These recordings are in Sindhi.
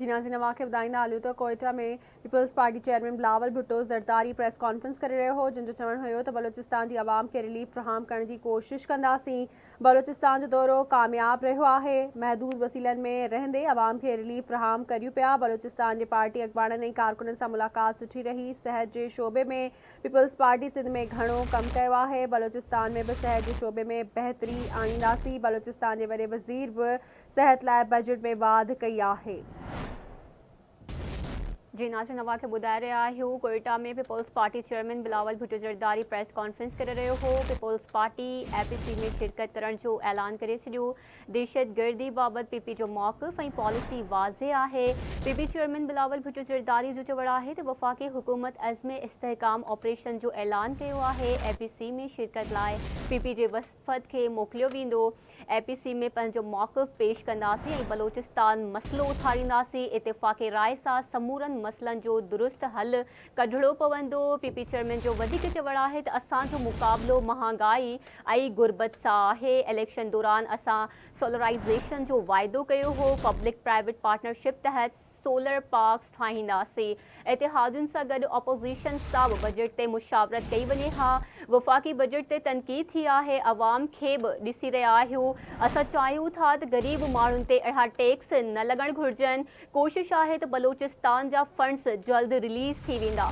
جي ناظرين اوهان کي ٻڌائيندا هلون ته Quetta ۾ Peoples Party chairman Bilawal Bhutto Zardari press conference ڪري رهيو هو جنهن جو چوڻ هيو ته بلوچستان جي عوام کي رليف فراهم ڪرڻ جي ڪوشش ڪنداسين بلوچستان جو دورو ڪامياب رهيو آهي محدود وسيلن ۾ رهندي عوام کي رليف فراهم ڪريون پيا بلوچستان جي پارٽي اڳواڻن ۽ ڪارڪنن سان ملاقات سٺي رهي صحت جي شعبي ۾ پيپلز پارٽي سنڌ ۾ گهڻو ڪم ڪيو آهي بلوچستان ۾ به صحت جي شعبي ۾ بهتري آڻينداسين بلوچستان جي وڏي وزير به صحت لاء بجيٽ ۾ واڌ ڪئي آهي. جي ناظرين اوهان کي ٻڌائي رهيا آهيون Quetta ۾ Peoples Party chairman Bilawal Bhutto Zardari press conference ڪري رهيو هو Peoples Party A P C ۾ شرڪت ڪرڻ جو اعلان ڪري ڇڏيو دهشتگردي بابت پي پي جو موقف ۽ پاليسي واضح آهي P P chairman Bilawal Bhutto Zardari جو چوڻ آهي ته وفاقي حڪومت عزم استحڪام آپريشن جو اعلان ڪيو آهي اي پي سي ۾ شرڪت لاء پي پي جي وفد کي موڪليو ويندو، اي پي سي ۾ پنهنجو موقف پيش ڪنداسين ۽ بلوچستان مسئلو اٿارينداسين، اتفاق راء سان سمورن مسئلن جو درست حل ڪڍڻو پوندو، پي پي چيئرمين جو وڌيڪ چوڻ آهي ته اسان جو مقابلو مهانگائي ۽ غربت سان آهي، اليڪشن دوران اسان سولرائيزيشن جو واعدو ڪيو هو، پبلڪ پرائيويٽ پارٽنرشپ تحت سولر پارڪس ٺاهينداسين، اتحادين سان گڏ اپوزيشن سان به بجيٽ تي مشاورت ڪئي وڃي ها، وفاقي بجيٽ تي تنقيد ٿي آهي، عوام کي به ڏسي رهيا آهيون، اسان چاهيون ٿا ته غريب ماڻهن تي اهڙا ٽيڪس نه لڳڻ گهرجن، ڪوشش آهي ته بلوچستان جا فنڊز جلد رليز ٿي ويندا.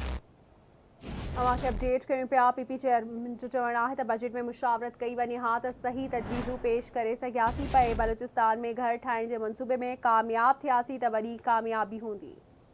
اوهان کي اپڊيٽ ڪيون پيا، پي پي چيئرمين جو چوڻ آهي ته بجيٽ ۾ مشاورت ڪئي وڃي ها ته صحيح تجويزون پيش ڪري سگهياسين پئي، بلوچستان ۾ گهر ٺاهڻ جي منصوبي ۾ ڪامياب ٿياسين ته وڏي ڪاميابي هوندي.